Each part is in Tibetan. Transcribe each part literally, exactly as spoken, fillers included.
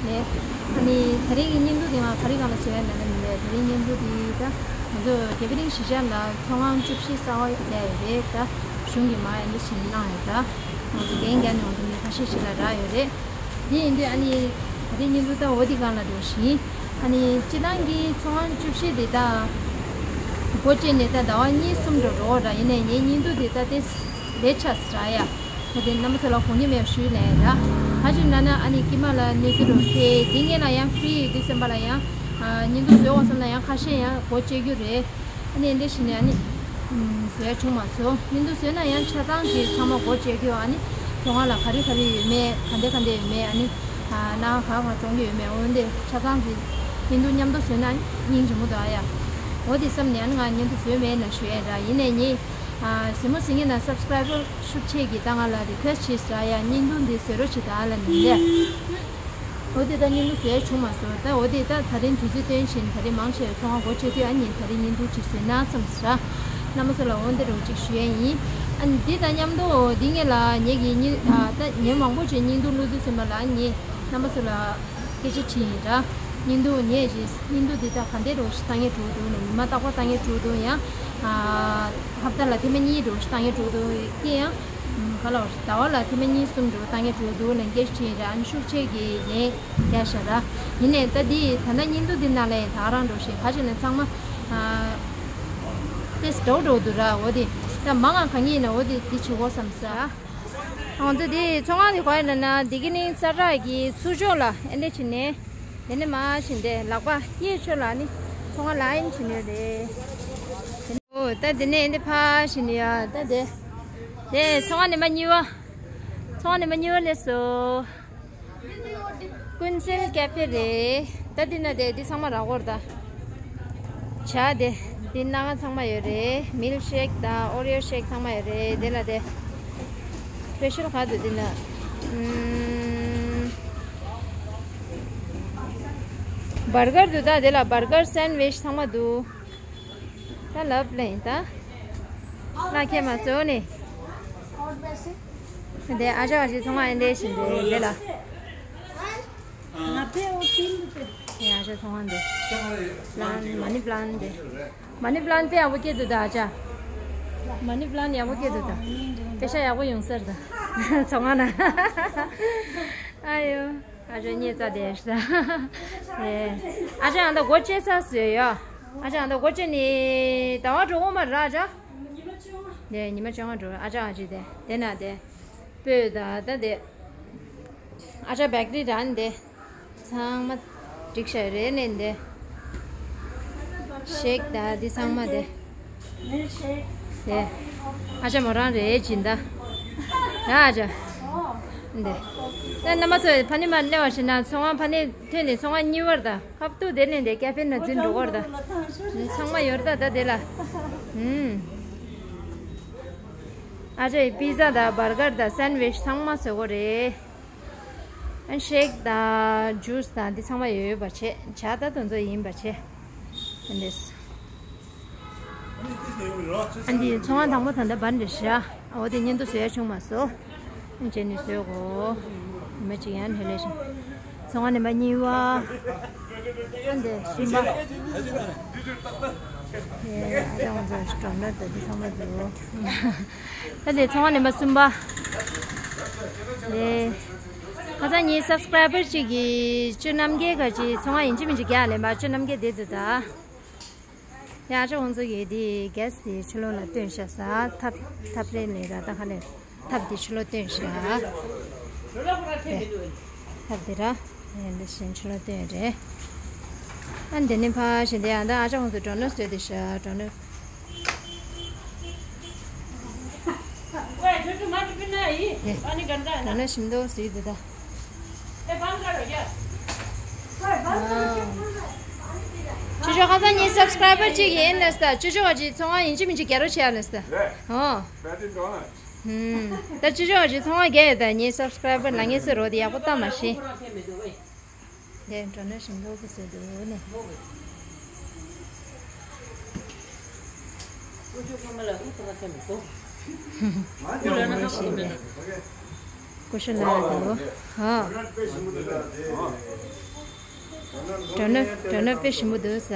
ནས། ཨ་ནི་དེ་རིང་གི་བརྙན་ཐུང་དེ་ང་ག་རེ་སྒང་ལ་བཟོས་ཡ་ན་ནི་མིན་པས། དེ་རིང་བརྙན་ཐུང་དེ་ད་ང་ཚོ་རྒྱལ་པོ་གླིང་གཞིས་ཆགས་ལ་ཚོང་ཁང་བཅུ་བཞི་གསར་པ་བརྒྱབ་ཡོད་རེད། ད་གཞུང་གི་མ་ཡ་འདི་བཞིན་གནང་ཡོད། ད་ང་ཚོ་རྒན་རྒྱ་ནས་ང་ཚོ་མི་ཁ་ཤས་ཤིག་ལ་རག་ཡོད་རེད། དེ་ཡིན་དུས་ཨ་ནི་ད་རེས་བརྙན་ཐུང་ད་འོ་དེ་སྒང་ལ་འགྲོ་བཞིན། ཨ་ནི་སྤྱི་བཏང་གི་ཚོང་ཁང་བཅུ་བཞི་དེ་ད་སྒོ་ཕྱེ་ནས་ད་ཟླ་བ་གཉིས་གསུམ་འགྲོ་འགྲོ་འདྲ་ཡིན་ནའི་ངའི་བརྙན་ཐུང་དེ་ད་དེ་ལས་ཆགས་སི་ར་ཡ། ད་དེ་རྣམ་པ་ཚོ་ལ་དགོངས་ཉེས་མེད་ཞུས་ལན་ར། ཧ་ཅིག་ན་ན་ཨ་ནི་ཀི་མ་ལ་གནས་ཚུལ་རོགས་ཕེ་དེ་ངེད་ལ་ཡང་ཕི་རི་དེ་སེམས་པ་ལ་ཡང་། ཨ་བརྙན་ཐུང་བཟོས་འོང་བསམ་ན་ཡང་ཁ་ཤས་ཡང་སྒོ་ཕྱེ་རྒྱུ་རེད། ཨ་ནི་འདི་བཞིན་ནས་ཨ་ནི། ཨུམ། བཟོ་ཡ་བྱུང་མ་སོང་། བརྙན་ཐུང་བཟོས་ན་ཡང་ཆ་ཚང་གི་ཚང་མ་སྒོ་ཕྱེ་རྒྱུ། ཨ་ནི་ཚོང་ཁང་ལ་ག་རེ་ག་རེ་ཡོད་མེད། ག་འདྲ་ག་འདྲ་ཡོད་མེད། ཨ་ནི་ཨ་ནང་ག་ག་བཙོང་གི་ཡོད་མེད། འོན་ཏེ་ཆ་ཚང་གི་བརྙན་ཐུང་མཉམ་དུ་བཟོས་ན་སྙིང་རྗེ་མོ་འདུག་ཨ་ཡ། འོ་དེ་བསམ་ནས་ཨ་ནི་ང་བརྙན་ཐུང་བཟོས་མེད་ན་ཞུ་ཡ་འདྲ་ཡིན་ནས་ངས། ཨ་གཟིགས་མོ་གཟིགས་མཁན་དང་སབ་སི་ཀ་རའི་བར་ཤུགས་ཆེ་གི་ད་ང་ལ་རི་ཁུ་ཨེ་སི་བྱས་ཟེར་ཡ། བརྙན་ཐུང་འདི་བཟོ་རོགས་བྱེད་ད་ལ་ནི་འདི། འོ་དེ་ད་བརྙན་ཐུང་བཟོས་བྱུང་མ་སོང་། ད་འོ་དེ་ད་ད་རིང་དུས་ཚོད་བཏོན་བཞིན་ད་རིང་མང་ཆེ་བའི་ཚོང་ཁང་སྒོ་ཕྱེ་དུས་ཨ་ནི་ད་རིང་བརྙན་ཐུང་ཅིག་བཟོས་ན་བསམ་ཟེར། རྣམ་པ་ཚོ་ལ་འོ་འདི་རོགས་ཅིག་ཞུ་ཡ་ཡིན། ཨ་ནི་འདི་དང་མཉམ་དུ་འདི་ངེད་ལ་ངེད་ཀྱི་བརྙན། ཨ་ད་ཉིན་མང་པོ་ཅིག་བརྙན་ཐུང་བླུག་དུས་ཙམ་པ་ལ་ངས་རྣམ་པ་ཚོ་ལ་སྐད་ཆ་དྲིས་ཡིན་ར། བརྙན་ཐུང་ངས་ཅིག་བརྙན་ཐུང་འདི་ད་ག་འདྲ་རོགས་ཞིག་བཏང་ཡ་འགྲོ་འདུག་ན་ཉི་མ་རྟག་པར་བཏང་ཡ་འགྲོ་འདུག་ཡང་། ཨ་ཧབ་ཏ་ལ་ཐེངས་མ་གཉིས་འགྲོ་ཞིག་བཏང་ཡ་འགྲོ་འདུག་ཡང་། ག་ལ་ཟླ་བ་ལ་ཐེངས་མ་གཉིས་གསུམ་འགྲོ་བཏང་ཡ་འགྲོ་འདུག་ལ་སྐད་ཆ་དྲིས་ར། ཨ་ནི་ཤུགས་ཆེ་གི་ལན་རྒྱག་ཤག་ར། ཡིན་ནའི་ད་འདི་ད་ལྟ་བརྙན་ཐུང་འདི་ནང་ལ་ཡང་ད་རང་འགྲོ་ཞིག་ག་ཅིག་ན་ཚང་མ་ཨ་ཏེས་འགྲོ་འགྲོ་འདུག་ར། འོ་དེ་ད་མང་ང་གང་ཡིན་ན་འོ་དེ་འདི་བྱེད་དགོས་བསམ་ས། ང་ཚོ་དེ་ཚོང་ཁང་དེ་ག་ཡིན་ན་ན་དེ་གི་ནི་ས་ར་གི་ཚུར་ཕྱོགས་ལ་ཨེ་འདྲ་བྱས་ནས་དེ་ནས་མར་ཕྱིན་ཏེ་ལག་པ་གཡས་ཕྱོགས་ལ་ནི་ཚོང་ཁང་ལ་ཡིན་བྱས་ནས་རེད། འོ་ད་དེ་ནས་ཨེ་འདྲ་ཕར་ཕྱིན་ནས་ཡ་ད་དེ་དེ་ཚོང་ཁང་ནས་མར་གཉིས་པ། ཚོང་ཁང་ནས་མར་གཉིས་པ་སླེབས་སོང་། ཀུན་གསལ་ཀ་ཕེ་རེད། ད་འདི་ན་དེ་འདི་ཚང་མ་རག་གི་རེད་ད། ཇ་དེ་འདི་སྣ་ཁ་ཚང་མ་ཡོད་རེད། མིལ་ཤེག་དང་ཨོ་རི་ཡོ་ཤེག་ཚང་མ་ཡོད་རེད། དེ་ལ་དེ་སི་པེ་ཤལ་ག་འདུག་འདི་ན། ཨུམ། བར་གར་འདུག་ད། དེ་ལ་བར་གར་སན་ཝིཆ་ཚང་མ་འདུག་ད་ལབ་ལེན་ད། ལ་ཁྱེད་མ་བཟོ་ནི། དེ་ཨ་ཅག་ཅིག་ཚང་མ་ཨེ་འདྲ་བཞིན་དེ་དེ་ལ། ང་ཕེ་འོ་ཏིན་དུ་ཏེ། ཡ་ཅག་ཚང་མ་འདི། པི་ལན་མ་ནི་པི་ལན་འདི། མ་ནི་པི་ལན་དཔེ་ཡག་པོ་སྐྱེས་འདུག་ད་ཨ་ཅག་མ་ནི་པི་ལན་ཡག་པོ་སྐྱེས་འདུག་ད། དཔེ་ཤ་ཡག་པོ་ཡོང་ས་རེད་ད། ཚང་མ་ན། ཨ་ཡོ། ཨ་ཅག་རྙེད་ཙ་དེ་ཤ་ད། ཨེ། ཨ་ཅག་ཨ་ད་སྒོ་ཕྱེ་ས་བཟོས་ཡོ། ཨ་ཅག་ཨ་ད་སྒོ་ཕྱེ་ནི་ཟླ་བ་འགྲོ་འོང་མ་རེད་ཨ་ཅག་དེ་ཉི་མ་བཅོ་ལྔ་འགྲོ་ཨ་ཅག་ཨ་ཅེ་དེ་དེ་ན་དེ། སྤོས་དང་ད་དེ། ཨ་ཅག་བེག་རི་རང་དེ། ཚང་མ་སྒྲིག་བྱ་རེད་ནས་འདི། ཤེག་དང་འདི་ཚང་མ་དེ། དེ། ཨ་ཅག་མོ་རང་རེད་སྦྱིན་བདག་ཡ་ཨ་ཅག་འདི། ད་རྣམ་པ་ཚོས་ཕ་ནི་མར་སླེབས་པ་ཞིག་ན་ཚོང་ཁང་ཕ་ནི་ཐོན་ནས་ཚོང་ཁང་གཉིས་པར་དང་ཧབ་ཏུ་དེ་ནས་འདི་ཀ་ཕེ་ན་འཛིན་འགྲོ་གོ་ར་ད། ཚང་མ་ཡོད་ར་ད་ད་དེ་ལ། ཨུམ། ཨ་ཅག་པི་ཛ་དང་བར་གར་དང་སན་ཝིཆ་ཚང་མ་བཟོ་གོ་རེད། ཨན་ཤེག་དང་ཇུས་དང་འདི་ཚང་མ་ཡོད་པ་བྱས། ཇ་ད་དེ་ཚོ་ཡིན་པ་བྱས། ཨན་འདི། ཨན་འདི་ཚོང་ཁང་དང་པོ་ད་ལྟ་བར་འདི་བཞག་འོ་དེ་བརྙན་ཐུང་བཟོ་ཡ་བྱུང་མ་སོང་། ཨན་བྱས་ནས་བཟོས་གོ་ཉི་མ་གཅིག་ཡང་ལྷོད་ལྷོད་བཞིན། ཚོང་ཁང་ནས་མར་གཉིས་པ། ཨན་འདི་གསུམ་པ། ཨེ་ཨ་ཅག་ང་ཚོ་འགྲོ་ན་ད་འདི་ཚང་མ་འདུག་ད་ལྟའི་ཚོང་ཁང་ནས་མར་གསུམ་པ། ཨེ། ཁ་སང་ངའི་སབ་སི་ཀ་རའི་བར་གཅིག་གིས་ཅོ་རྣམ་རྒྱལ་ག་ཅིག་ཚོང་ཁང་ཡིན་གཅིག་མིན་གཅིག་རྒྱག་ལེན་པ་ཅོ་རྣམ་རྒྱལ་བསྡད་འདུག་ད། ཡ་ཨ་ཅག་ཁོང་ཚོ་གིས་དེ་གེ་སི་དེ་ཕྱི་ལོགས་ལ་བཏོན་བཞག་ས་ཐབ་ཐབ་རེ་ལས་ར་ད་ཁ་ལས་ཐབ་དེ་ཕྱི་ལོགས་བཏོན་བཞག་དེ་ཐབ་དེ་ར་ཡ་འདི་བཞིན་ཕྱི་ལོགས་བཏོན་རེད། ཨ་འདི་ནི་ཕ་ཞིག་འདི་ཡང་ད་ཨ་ཅག་ཁོང་ཚོ་ཌོ་ནཊ་བཟོས་ཏེ་ཤ་ཌོ་ནཊ། ཌོ་ནཊ་ཞིམ་མདོག་བཟོས་འདུག་ད། ཅོ་ཅོ་ཁ་སང་ངའི་སབ་སི་ཀ་རའི་བར་གཅིག་ཡིན་ལབ་སོང་། ཅོ་ཅོ་ག་ཅིག་ཚོང་ཁང་ཡིན་གཅིག་མིན་གཅིག་རྒྱག་རོགས་བྱེད་ལབ་སོང་། ཨོ། ད་ཅོ་ཅོ་ག་ཅིག་ཚོང་ཁང་རྒྱག་ཡོད་ད། ངའི་སབ་སི་ཀ་རའི་བར་ལ་ངའི་སེ་རོ་དེ་ཡག་པོ་བཏང་མ་ཤེས། དེ་འགྲོ་ན་ཞིམ་མདོག་གི་བཟོས་འདུག་ནས། ཀུ་ཅོ་ཀུ་མ་ལ་ཨུ་ཏ་ཀ་ཐེ་མི་ཏོ། ཀུ་ལ་ན་ཧ་ཀ་མེ། ཀུ་ཤུ་ལ་འདུག་ཧ། ཌོ་ནར་ཌོ་ནར་དཔེ་ཞིམ་པོ་འདུག་ས།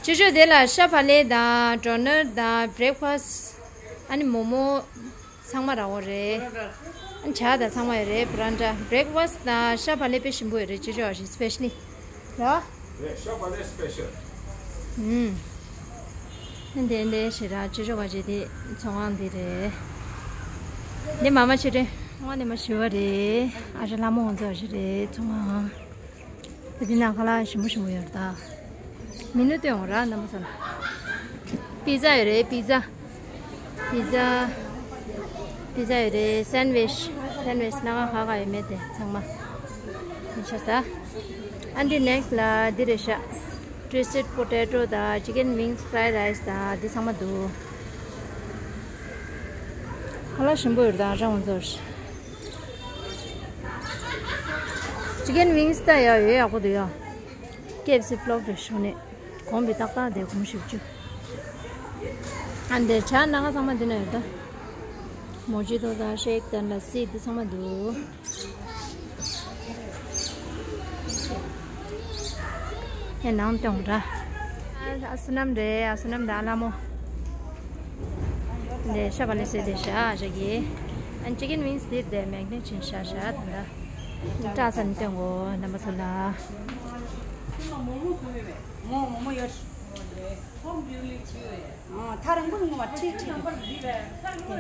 ཅོ་ཅོ་དེ་ལ་ཤ་བག་ལེབ་དང་ཌོ་ནར་དང་བྷི་རེག་ཕ་སི། ཨ་ནི་མོག་མོག་ཚང་མ་རག་གི་རེད། ཨ་ནི་ཇ་དང་ཚང་མ་ཡོད་རེད། པ་རན་ཊ། བྷི་རེག་ཕ་སི་དང་ཤ་བག་ལེབ་དཔེ་ཞིམ་པོ་ཡོད་རེད། ཅོ་ཅོ་ཨ་ཞིག་སི་པེ་ཤ་ལི། ར། རེད། ཤ་བག་ལེབ་སི་པེ་ཤལ། ཨུམ། འདི་འདི་ཞེ་དྲག་ཅོ་ཅོ་བ་ཅེ་དེ་ཚོང་ཁང་འདི་རེད། འདི་མ་མ་ཆེ་རེད། ཚོང་ཁང་ནས་མ་ཞུ་བ་རེད། ཨ་ཅག་ལྷ་མོ་ང་ཚོ་ཞིག་རེད། ཚོང་ཁང་། འདི་ནང་ཁ་ལག་ཞིམ་པོ་ཞིམ་པོ་ཡོད་རེད་ད། མི་ནུ་སྟོན་འོང་ར་རྣམ་པ་ཚོ་ལ། པི་ཛ་ཡོད་རེད། པི་ཛ། པི་ཛ། པི་ཛ་ཡོད་རེད། སན་ཝིཆ། སན་ཝིཆ་སྣ་ཁ་ག་ག་ཡོད་མེད་དེ་ཚང་མ། མི་ཆ་ས། ཨ་འདི་ནེག་སི་ལ་འདི་རེད་ཤག་ཊུ་ཝིས་ཊེཌ་པོ་ཊེ་ཊོ་དང་ཅི་ཀན་ཝིང་སི། ཕ་རའེ་རའེ་སི་དང་འདི་ཚང་མ་འདུག་ཁ་ལག་ཞིམ་པོ་ཡོད་རེད་ད་རང་ཚོར། ཅི་ཀན་ཝིང་སི་ད་ཡ་ཡོད་ཡག་པོ་འདུག་ཡ། ཀེ་ཨེཕ་སི་ཕི་ལོག་རེད་ཤོག་ནས། གོང་བི་ཏག་ཏག་དེ་གོང་བཞི་བཅུ། ཨ་འདི་ཇ་སྣ་ཁ་ཚང་མ་འདི་ན་ཡོད་ད། མོ་ཇི་ཏོ་དང་ཤེག་དང་ལ་སི་འདི་ཚང་མ་འདུག་ཨེ་ནང་སྟོན་ར། ཨ་བསོད་ནམས་རེད། ཨ་བསོད་ནམས་དང་ཨ་ལྷ་མོ། འདི་ཤ་བག་ལེབ་སི་དེ་ཤ་ཞག་གི་ཨན་ཅི་ཀན་ཝིང་སི་དེ་དེ་མེག་ནེ་ཊི་བྱིན་ཤ་ཤ་དང་། ད་ས་ནི་སྟོན་གོ་རྣམ་པ་ཚོ་ལ། མོ་མོ་མོ་ཡོད། ཨ་ཐག་རིང་པོ་ནས་ངོ་མ་ཁྲིད་ཁྲིད། དེ་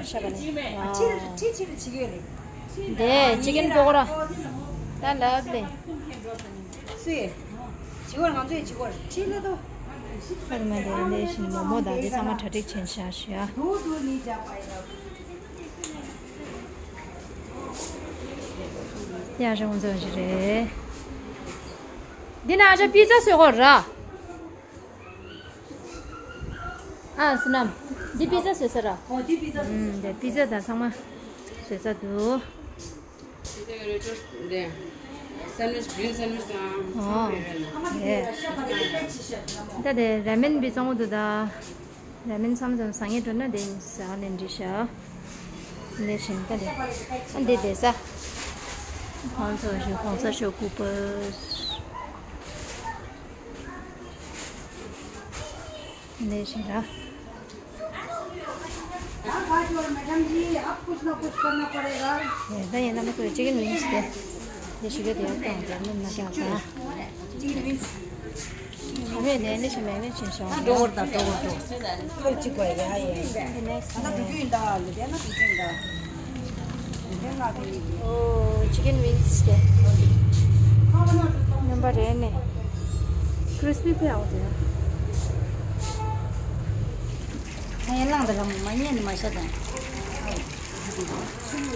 ཤ་བག་ལེབ། ཁྲིད་ཁྲིད་ཁྲིད་ཁྲིད་བྱེད་ཀྱི་ཡོད་རེད། དེ་ཅི་ཀན་པོ་ཀོ་ར། ད་ལབ་ལེ། སུས། བྱེད་ཀྱི་ཡོད་རེད། ང་ཚོས་བྱེད་ཀྱི་ཡོད་རེད། ཁྲིད་ལེ་དོ། ཁ་མ་དེ་འདི་བཞིན་མོག་མོག་དང་འདི་ཚང་མ་གྲ་སྒྲིག་བྱས་ཤག་ཞུ་ཡ། དེ་ཡང་རང་ཚོ་ཞིག་རེད། འདི་ན་ཨ་ཅག་པི་ཛ་བཟོས་གོ་ར། ཨ་བསོད་ནམས། འདི་པི་ཛ་བཟོས་ས་ར། ཨོ་འདི་པི་ཛ་བཟོས་ས། ཨུམ་འདི་པི་ཛ་དང་ཚང་མ་བཟོས་ས་འདུག་སེན་ཌ་ཝིཆ། གི་རིན་སེན་ཌ་ཝིཆ་དང་ཚང་མ་ཡོད་ལ། ད་དེ་ར་མེན་པི་གཙང་པོ་འདུག་ད། ར་མེན་མཚམས་མཚམས་ཟ་ངེས་འགྲོ་ན་དེ་ཟ་ནས་འདྲི་ཤག་ལས་བཞིན་ད་དེ། ཨ་འདི་དེ་ཟ། ཁོང་ཚོ་ཞིག་གོང་ས་མཆོག་སྐུ་པར། ལས་བཞིན་ར། मैडम जी, अब कुछ ना कुछ करना पड़ेगा। ད་ཡིན་ན་མ་གོ་ཅི་གི་ནུས་ཏེ། དེ་ཞིག་གི་དེ་ཡག་དང་དེ་མིན་ན་ཀྱང་ས། ཨ་མས་ནས་ནི་ཞིག་མེད་ནི་ཕྱིན་ཤོག་ད་འགྲོ་བར་ད་འགྲོ་བར་འགྲོ། ཁོས་གཅིག་པ་ཡ་ཡ། དེ་ནས་ད་ད་དུས་རྒྱུན་ད་ལུས་དེ་ན་དུས་རྒྱུན་ད། ཨོ། ཅི་ཀན་ཝིང་སི་དེ། སྣུམ་པ་རེད་ནི། ཁི་རི་སི་པི་ཕེ་ཨའོ་དེ། ཨ་ཡ་ལངས་དང་མ་ཉན་ནི་མ་ཤ་དང་། ཨུམ།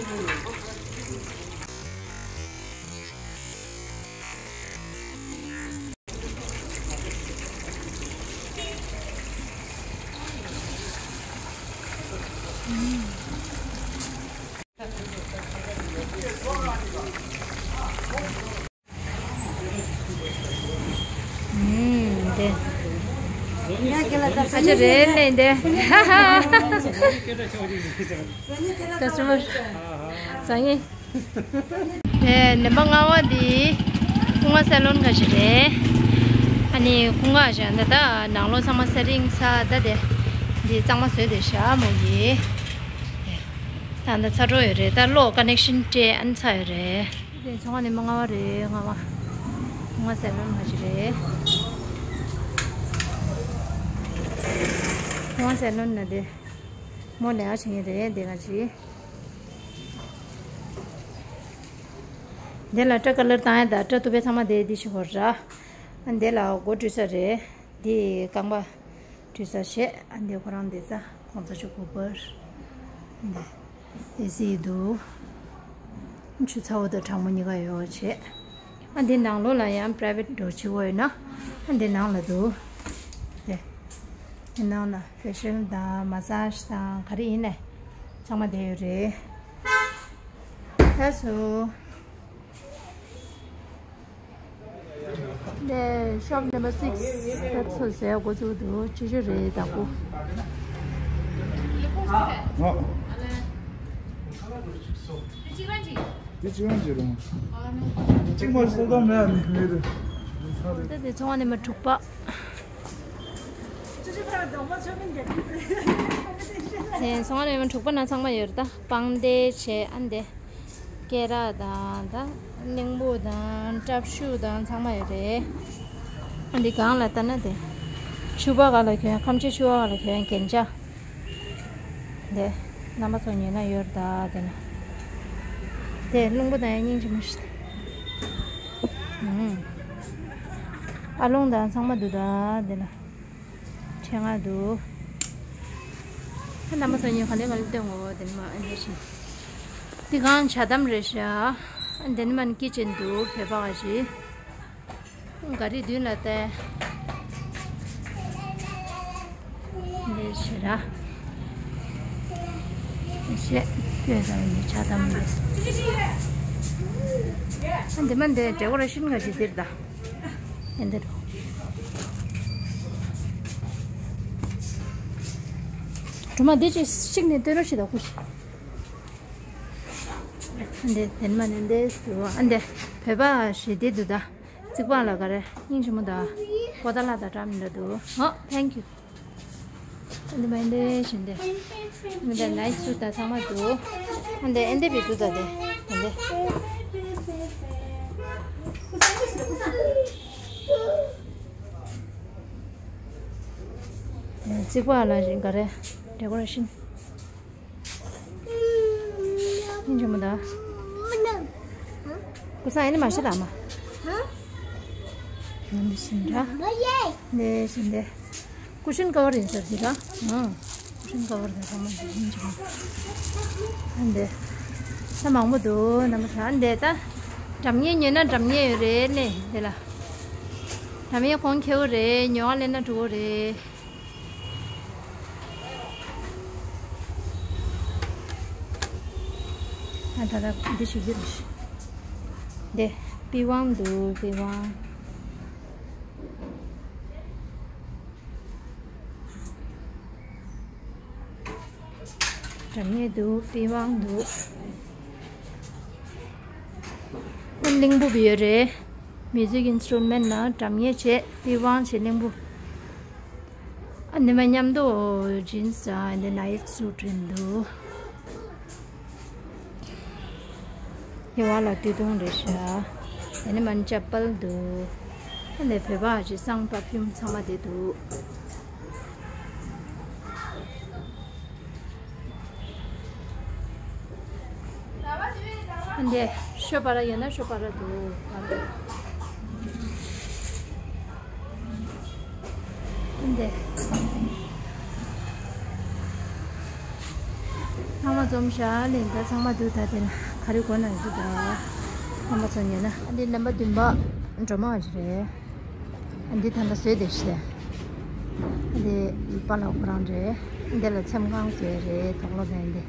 དེ། ཨ་ཅག་རེད་ལེ་འདི། ཀ་སི་ཊ་མར། ཟ་ངེས། དེ་ནམ་པ་ལྔ་པ་འདི་སྐུ་ངལ་སེ་ལོན་ག་ཞིག་རེད། ཨ་ནི་སྐུ་ངལ་ཞིག་འདི་ད་ནང་ལོགས་ཚང་མ་སེ་ཊིང་ཚར་ད་དེ། འདི་གཙང་མ་བཟོས་ཏེ་བཞག་མོ་ཡིས། ད་འདི་ཚ་དྲོ་ཡོད་རེད། ད་གློག་ཀ་ནེག་ཤན་སྤྲད་ཨ་ནི་ཚར་ཡོད་རེད། དེ་ཚོང་ཁང་ནས་མ་ལྔ་པ་རེད། ལྔ་པ། ལྔ་པ་སེ་ལོན་མ་ཞིག་རེད། ལྔ་པ་སེ་ལོན་ན་དེ། མོ་ལས་ཨ་བྱེད་ངེས་རེད་དེ་ག་ཅི། དེ་ལ་སྐྲ་ཀ་ལར་བཏང་ཡ་ད་སྐྲ་གཏུབ་པའི་ཚང་མ་དེ་དེ་ཞིག་གོ་ར། ཨ་དེ་ལ་མགོ་བཀྲུས་ས་རེད། འདི་རྐང་པ་འཁྲུད་ས་བྱས། ཨ་འདི་ཁོ་རང་བསྡད་ས་གོང་ས་མཆོག་སྐུ་པར། འདི་ཨེ་སི་འདུག་ཆུ་ཚ་བོ་དང་གྲང་མོ་གཉིས་ཀ་ཡོད་བྱས། ཨ་འདི་ནང་ལོགས་ལ་ཡང་པ་རའི་ཝེ་ཊི་འགྲོ་བྱེད་དགོས་ཡོད་ན། ཨ་འདི་ནང་ལ་འདུག་དེ། འདི་ནང་ལ་ཕེ་ཤལ་དང་མ་སཱ་ཇི་དང་ག་རེ་ཡིན་ནའི་ཚང་མ་བསྡད་ཡོད་རེད། ལགས་སོ། ནས་ཤོབ་ནམ་བར་སིགས་ད་ཚོ་ཟས་འགོ་བཙུགས་འདུག་ཅི་ཞིག་རེད་ད་ཀོ། འདི་གཅིག་རང་གཅིག་རེད། གཅིག་མ་གཏོགས་མེད་ཨ་ནི་མི་རེད། ད་དེ་ཚོང་ནི་མ་དྲུག་པ། ཚོང་ནི་མ་དྲུག་པ་ན་ཚང་མ་ཡོད་རེད། ད་པང་གདན་བྱས་ཨ་འདི། སྐེ་རགས་དང་ད་གླིང་བུ་དང་ཀྲབ་ཤུ་དང་ཚང་མ་ཡོད་རེད། ཨ་འདི་སྒང་ལ་ལྟ་ན་དེ། ཕྱུ་པ་ག་ལ་གྱོན་ཁམ་ཆུ་ཕྱུ་པ་ག་ལ་གྱོན་རྒྱན་ཆ། དེ། རྣམ་པ་ཚོ་ཉོས་ན་ཡོད་རེད་ད་དེ་ན། དེ་རླུང་བུ་དང་ཡང་སྙིང་རྗེ་མོ་ཞིག་ཨུམ། ཨ་རླུང་དང་ཚང་མ་འདུག་ད་དེ་ན། ཕྲེང་བ་འདུག་ཨ་རྣམ་པ་ཚོ་ཉོས་ག་ལེ་ག་ལེ་སྟོན་གོ་དེ་ན་མ་ཨ་འདི་ཞིག་འདི་སྒང་ཇ་དམ་རེད་ཤག་ཨ་འདི་ན་མ་ནི་ཀི་ཅན་འདུག་བོད་པ་ག་ཞིག་ག་རེ་མདུན་ལ་བལྟས། འདི་ཞེ་ར། ཞེ་ཡོད་ཙང་ནི་ཆ་ཚང་མ། འདི་མ་འདི་འདྲ་པོ་ར་ཤིན་ག་ཅི་འདིར་ད། འདི་འདིར། གྲོ་མ་འདི་ཅི་ཞིག་ནས་སྟོན་རོགས་ཞིག་ད་ཁུ་ཞིག་འདི་དེ་མ་ནི་འདི་སུ་ཨ་འདི་བོད་པ་ཞེ་འདི་འདུག་ད། རྩིག་པ་ལ་ག་རེ་སྙིང་རྗེ་མོ་དང་པོ་ཏ་ལ་དང་འདྲ་མི་འདྲ་འདུག་ཨོ་thank you། ཨ་འདི་མ་འདི་བཞིན་ཏེ། ཨ་འདི་ནའི་སུ་ད་ཚང་མ་འདུག་ཨ་འདི་ཨ་འདི་བི་འདུག་ད་དེ་ཨ་འདི། རྩིག་པ་ལ་ག་རེ་ཌེ་ཀོ་རེ་ཤིན། ཡིན་གྱི་མི་འདུག་ཀུ་སང་ཨེ་ནི་མ་ཤི་ལ་མ། ནི་ཤིན་ར། ནི་ཤིན་ཏེ། ཀུ་ཤིན་ཀ་བར་ཡིན་ཟེར་གྱི་ར། ཀུ་ཤིན་ཀ་བར་དེ་ཚང་མ་ཡིན་གྱི་མི་འདུག་ཨ་འདི། ས་མང་པོ་འདུག་རྣམ་པ་ཚོ་ཨ་འདི་ད། འགྲམ་ངེས་ཉོས་ན་འགྲམ་ངེས་ཡོད་རེད་ནི་འདི་ལ། འགྲམ་ངེས་གོང་ཁེ་བོ་རེད། ཉོ་བ་ལེན་ན་འགྲོ་གི་རེད། ཨ་ད་ད་འདི་ཞིག་རྒྱུ་རེད། འདི་པི་ཝང་འདུག་པི་ཝང་། འགྲམ་ངེས་འདུག་པི་ཝང་འདུག་ཨ་གླིང་བུ་བི་ཡོད་རེད། མིའུ་ཟིག་ཨིན་སི་ཊུ་རུ་མེན་ཊི་ན་འགྲམ་ངེས་བྱས་པི་ཝང་བྱས་གླིང་བུ། ཨ་ནི་མ་མཉམ་དུ་ཇིན་སི་དང་འདི་ནའིཊ་སུ་ཊི་རེད་འདུག་དེ་བ་ལ་སྟོད་ཐུང་རེད་ཤག་དེ་ནི་མ་ནི་ཅ་པལ་འདུག་ཨ་ནི་བོད་པ་ཅི་སང་པར་ཕིའུམ་ཚང་མ་དེ་འདུག་འདི་ཤོ་པ་ར་ཡོད་ན་ཤོ་པ་ར་འདུག་འདི་ཚང་མ་འཛོམས་ཤག་ལེན་ད་ཚང་མ་འདུག་ད་དེ་ན་ག་རེ་གོ་ན་འདུག་ད་ཚང་མ་ཚོ་ཉོས་ན། འདི་རྣམ་པ་བདུན་པ་འགྲོ་མ་ཞིག་རེད། འདི་ད་ལྟ་བཟོས་བསྡད་ཤག་འདི་པཱ་ལགས་ཁོ་རང་རེད། འདི་ལ་ཚེམ་ཁང་བཟོས་རེད་དོག་ལོ་བན་འདི།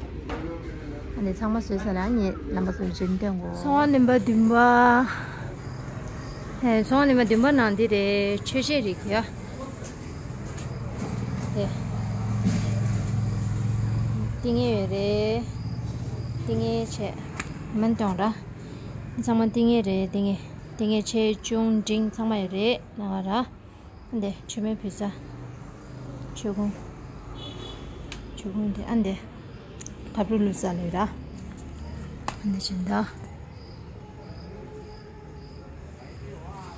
འདི་ཚང་མ་བཟོས་ཚར་ལ་ངས་རྣམ་པ་ཚོར་སྦྱིན་སྟོན་གོ། ཚོང་བ་རྣམ་པ་བདུན་པ། ཨེ་ཚོང་བ་རྣམ་པ་བདུན་པ་ནང་འདི་རེད། མཆོད་ཆས་རིགས་ཡ། དེ། ཏིང་ངེ་ཡོད་རེད། ཏིང་ངེ་བྱས། མིན་གཏོང་ར། ཚང་མ་ཏིང་ངེ་རེད་ཏིང་ངེ། ཏིང་ངེ་ཆེ་ཆུང་འབྲིང་ཚང་མ་ཡོད་རེད་ན་ག་ར། ཨ་འདི་མཆོད་མེ་ཕུལ་ས། མཆོད་ཀོང་། མཆོད་ཀོང་འདི་ཨ་འདི། ཁབ་རུ་བླུགས་ས་ལོས་ར། ཨ་འདི་བྱིན་ད།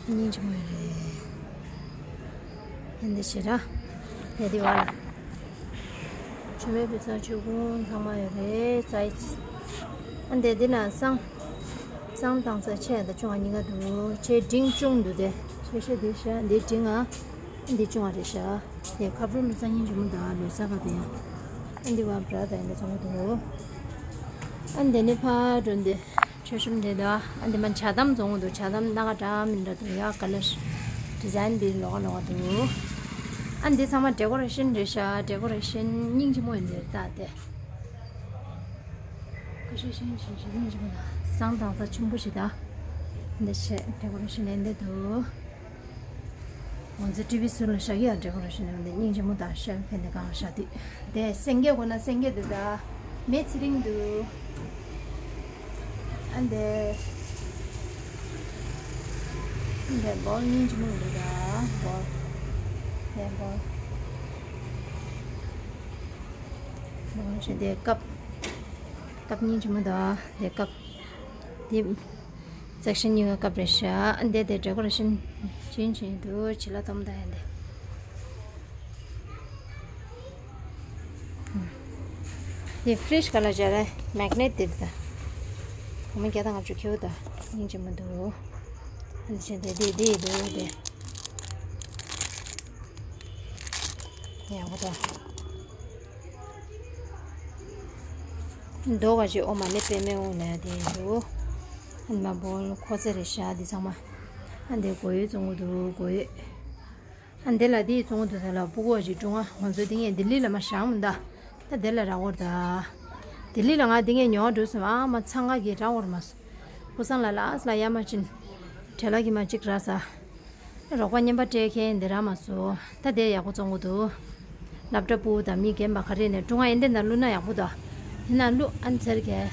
སྙིང་རྗེ་མོ་རེད། ཨ་འདི་བྱེད་ར། ཡ་འདི་བ་ལ། མཆོད་མེ་ཕུལ་ས་མཆོད་ཀོང་ཚང་མ་ཡོད་རེད་སའི་ཛི། ཨ་འདི་འདི་ན་བསང་། བསང་བཏང་ས་ཆེ་དང་ཆུང་བ་གཉིས་ཀ་འདུག་ཆེ་འབྲིང་ཆུང་འདུག་དེ། ཆེ་ཤོས་འདི་ཤ་འདི་འབྲིང་ང་། འདི་ཆུང་བ་རེད་ཤག་དེ་ཁབ་རུ་ལུ་ས་སྙིང་རྗེ་མོ་དང་ལོ་ས་ག་དེ་ཡང་། ཨ་འདི་བ་བྲ་དང་འདི་ཚང་མ་འདུག་ཨ་འདི་ནི་ཕ་འགྲོ་འདི་མཆོད་གཤོམ་འདི་དང་ཨ་འདི་མ་ཇ་དམ་བཙོང་གི་འདུག་ཇ་དམ་སྣ་ཁ་འདྲ་མི་འདྲ་འདུག་ཡ་ག་ལེར་ཌི་ཛའིན་འདི་ལོགས་ལོགས་འདུག་ཨ་འདི་ཚང་མ་ཌེ་ཀོ་རེ་ཤན་རེད་ཤག་ཌེ་ཀོ་རེ་ཤན་སྙིང་རྗེ་མོ་ཡིན་འདིར་ད་དེ། ཀ་ཤ་ཤན་ཤན་ཤན་སྙིང་རྗེ་མོ་དང་བསང་བཏང་ས་ཆུན་པོ་ཞིག་དང་། འདི་བྱས་ཌེ་ཀོ་རེ་ཤན་ལེན་འདི་འདུག་ང་ཚོ་ཊི་ཝི་ཟུར་ལ་བཞག་གི་ཡ་ཌེ་ཀོ་རེ་ཤན་ཡོད་འདི་སྙིང་རྗེ་མོ་དང་ཤེལ་ཕེ་འདི་གང་བཞག་དུས། དེ་སེང་གེ་དགོས་ན་སེང་གེ་འདུག་ད། མེ་ཚེ་རིང་འདུག་འདི་འདི་བོལ་སྙིང་རྗེ་མོ་འདུག་ད། བོལ། འདི་བོལ། བོལ་བྱས་འདི་ཀབ། ཀབ་སྙིང་རྗེ་མོ་འདུག་འདི་ཀབ། འདི་སེག་ཤན་གཉིས་ཀ་ཀབ་རེད་ཤག་འདི་དེ་ཌེ་ཀོ་རེ་ཤན་ཅིན་ཅིན་འདུག་བྱི་ལ་གཏོང་ད་ཡིན་འདི། དེ་ཕི་རིཇ་ག་ལ་སྦྱར་ར། མེག་ནེཊ་དེ་རེད་ད། སྒོར་མོ་བརྒྱ་དང་ལྔ་བཅུ་ཁེལ་ད། སྙིང་རྗེ་མོ་འདུག་ཨ་ནི་བྱས་དེ་དེ་དེ་འདུག་དེ། ཡག་པོ་འདུག་མདོག་ག་ཅིག་ཨོ་མ་ནི་པད་མའི་འོག་ནས་དེ་འདུག་ཨ་ནི་མ་བོལ་ཁོ་ཚེ་རེད་ཤག་འདི་ཚང་མ། ཨ་འདི་སྒོར་ཡོད་བཙོང་གི་འདུག་སྒོར་ཡོད། ཨ་འདི་ལ་འདི་བཙོང་དུས་ད་ལ་སྤུ་གུ་ཅིག་ཀྲུང་ཨ་ང་ཚོ་འདི་ངས་ལྡི་ལི་ལ་མ་བཞག་མི་འདུག་ད་འདི་ལ་རག་གོ་ད། ལྡི་ལི་ལ་ང་འདི་ངས་ཉོ་བ་འགྲོ་སོང་ཨ་མ་འཚང་ཁ་གི་རག་གོ་མ་སོང་། སྐུ་སང་ལ་ལགས་ལ་ཡ་མ་ཅིན། བྲེལ་ལ་གི་མ་ཅིག་རག་ས། རོགས་པ་རྔན་པ་སྤྲད་མཁན་འདི་རག་མ་སོང་། ད་འདི་ཡག་པོ་བཙོང་གི་འདུག་སློབ་གྲྭ་སྤུ་གུ་དང་མི་རྒན་པ་ག་རེ་ནས་ཀྲུང་ཨ་ཨེ་འདི་ན་བླུགས་ན་ཡག་པོ་འདུག་འདི་ན་བླུགས་ཨ་ནི་ཚར་གས།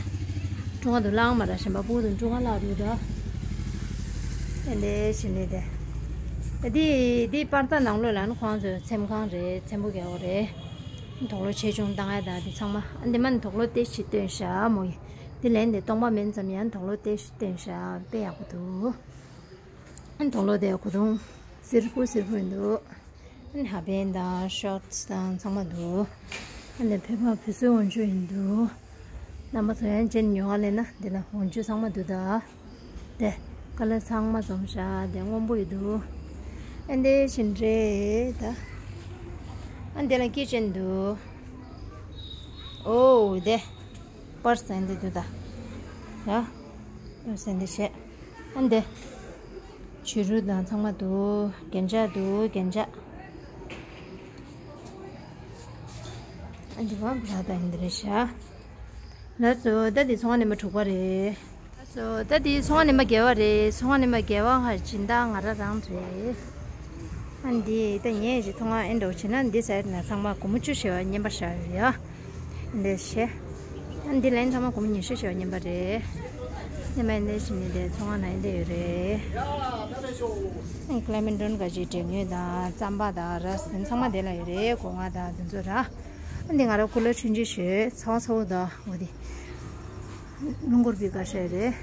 ཀྲུང་ཨ་དུ་བླངས་མ་ར་གཞན་པ་སྤུ་གུ་དང་ཀྲུང་ཨ་བླངས་འདུག་ད། ཨེ་འདི་བྱས་ནས་དེ། ད་འདི་འདི་པར་ད་ནང་ལོགས་ལ་ནི་ཁོང་ཚོའི་འཚེམ་ཁང་རེད། འཚེམ་བུ་རྒྱག་གོ་རེད། དུག་ལོག་ཆེ་ཆུང་བཏང་ཡ་དང་འདི་ཚང་མ་ཨ་འདི་མ་ནི་དུག་ལོག་ཏེ་ཞིག་སྟོན་ཤག་མོ་ཡིན། འདི་ལན་འདི་སྟོང་པ་མིན་ཙམ་ཡང་དུག་ལོག་ཏེ་ཞིག་སྟོན་ཤག་དཔེ་ཡག་པོ་འདུག་ཨ་ནི་དུག་ལོག་དེ་གོ་དུང་སེར་པོ་སེར་པོ་ཡིན་འདུག་ཨ་ནི་ཧ་པན་དང་ཤོར་ཊི་དང་ཚང་མ་འདུག་ཨ་ནི་བོད་པ་བོད་བཟོའི་འོག་འཇུག་ཡིན་འདུག་རྣམ་པ་ཚོ་ཡང་རྗེས་ཉོ་བ་ལེན་ན་འདི་ལ་འོག་འཇུག་ཚང་མ་འདུག་ད། དེ་ཀ་ལར་ཚང་མ་འཛོམས་ཤག་དེ་སྔོན་པོ་ཡི་འདུག་ཨ་འདི་བཞིན་རེད་ད། ཨ་འདི་ལ་སྐད་ཅན་འདུག་ཨོ་དེ། པར་སི་ཨ་འདི་འདུག་ད། ཡ། པར་སི་ཨ་འདི་བྱས། ཨ་འདི། བྱུ་རུ་དང་ཚང་མ་འདུག་རྒྱན་ཆ་འདུག་རྒྱན་ཆ། ཨ་འདི་བ་བ་ད་ཡིན་འདི་རེད་ཤག་ལགས་སོ། ད་འདི་ཚོང་ཁང་ཉི་མ་དྲུག་པ་རེད། ལགས་སོ། ད་འདི་ཚོང་ཁང་ཉི་མ་བརྒྱད་པ་རེད། ཚོང་ཁང་ཉི་མ་བརྒྱད་པ་ཧ་སྦྱིན་བདག་ང་རང་རང་རེད། ཨ་འདི་ད་ངས་ཅིག་ཚོང་ཁང་ཨེ་འགྲོ་བྱེད་ན་འདི་ཟེར་ན་ཚང་མ་སྒོར་མོ་བཅུ་བྱེད་པ་རྔན་པ་བཞག་ཡོད་ཡ། འདི་བྱས། ཨ་འདི་ལན་ཚང་མ་སྒོར་མོ་ཉི་ཤུ་བྱེད་པ་རྔན་པ་རེད། ཉི་མ་འདི་བྱེད་ནི་དེ་ཚོང་ཁང་ནང་འདི་ཡོད་རེད། ཨ་ཀ་ལེ་མན་ཌོན་ག་ཅིག་འབྲས་སྔོན་དང་རྩམ་པ་དང་ར་ཟན་ཚང་མ་དེ་ལ་ཡོད་རེད། སྒོ་ང་དང་དེ་ཚོ་ར། ཨ་འདི་ང་རང་ཀུ་ལར་ཆུང་ཆུང་ཞིག་ཚ་བ་ཚ་བོ་དང་འོ་དེ། རླུང་འཁོར་བི་ག་ཤ་རེད།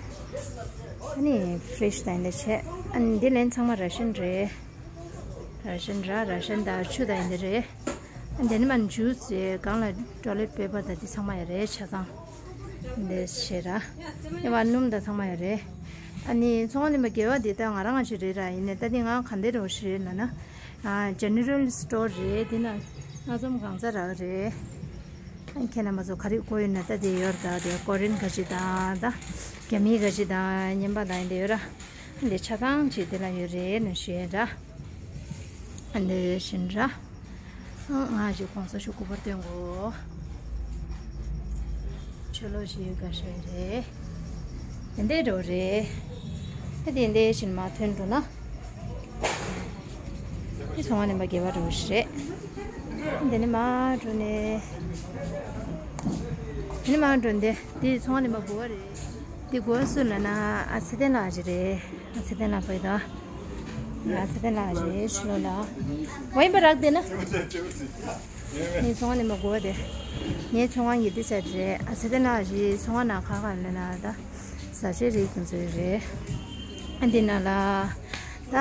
ཨ་ནི་ཕི་རིཇ་དང་འདི་བྱས། ཨ་ནི་འདི་ལན་ཚང་མ་ར་ཤན་རེད། ར་ཤན་ར་ར་ཤན་དང་ཆུ་དང་འདི་རེད། ཨ་འདི་ནི་མ་ཇུས་རེད། སྒང་ལ་ཊོ་ལེཊ་པེ་པར་དང་འདི་ཚང་མ་ཡོད་རེད་ཆ་ཚང་། འདི་བྱས་ར། ཨེ་བ་སྣུམ་དང་ཚང་མ་ཡོད་རེད། ཨ་ནི་ཚོང་ཁང་ཉི་མ་བརྒྱད་པ་འདི་ད་ང་རང་ང་ཞིག་རེད་ར། ཡིན་ནའི་ད་འདི་ང་ག་འདི་རོ་ཞིག་རེད་ལབ་ན། ཨ་ཇེ་ནེ་རལ་སི་ཊོར་རེད། འདི་ན་སྣ་འཛོམས་གང་ཟག་རག་རེད། ཨ་ཁྱེད་རྣམ་པ་ཚོ་ག་རེ་དགོས་ཡོད་ན་ད་དེ་ཡོད་རེད་ད། དེ་ཀོ་རིན་ག་ཅི་དང་ད་རྒྱ་མི་ག་ཅི་དང་རྔན་པ་དང་འདི་ཡོད་ར། འདི་ཆ་ཚང་ཅིག་དེ་ལ་ཡོད་རེད་ན་ཞུ་ཡ་ར། འདི་བཞིན་ར། ང་ཅིག་གོང་ས་ཤོག་གུ་པར་སྟོན་གོ་ཆོས་ལོ་ཞིག་ཡོད་ག་ཤེས་རེད། དེ་འདྲའི་འགྲོ་རེད། ད་དེ་འདྲའི་བཞིན་མ་ཐོན་འགྲོ་ན། འདི་ཚོང་ཁང་ནས་མ་བརྒྱད་པ་འགྲོ་ཞིག་རེད། འདི་ནས་མ་འགྲོ་ནས། འདི་ནས་མ་འགྲོ་འདི་འདི་ཚོང་ཁང་ནས་མ་དགུ་པ་རེད། འདི་དགུ་པ་སུ་ལབ་ན་ཨ་ཚེ་བརྟན་ལགས་ཅིག་རེད། ཨ་ཚེ་བརྟན་ལགས་པོ་ཡིན་ད། ཨ་ཚེ་བརྟན་ལགས་ཅིག་ཤོད་ལ། ཝའི་པ་རག་དེ་ན། ངའི་ཚོང་ཁང་ནས་མ་དགུ་པ་དེ། ངའི་ཚོང་ཁང་གི་འདི་ཟེར་རེད། ཨ་ཚེ་བརྟན་ལགས་ཀྱི་ཚོང་ཁང་ནང་ཁ་ཁ་ལེ་ན་ད། ཟ་ཆས་རིགས་ཀུན་ཚོད་རེད། ཨ་འདི་ན་ལ། ད།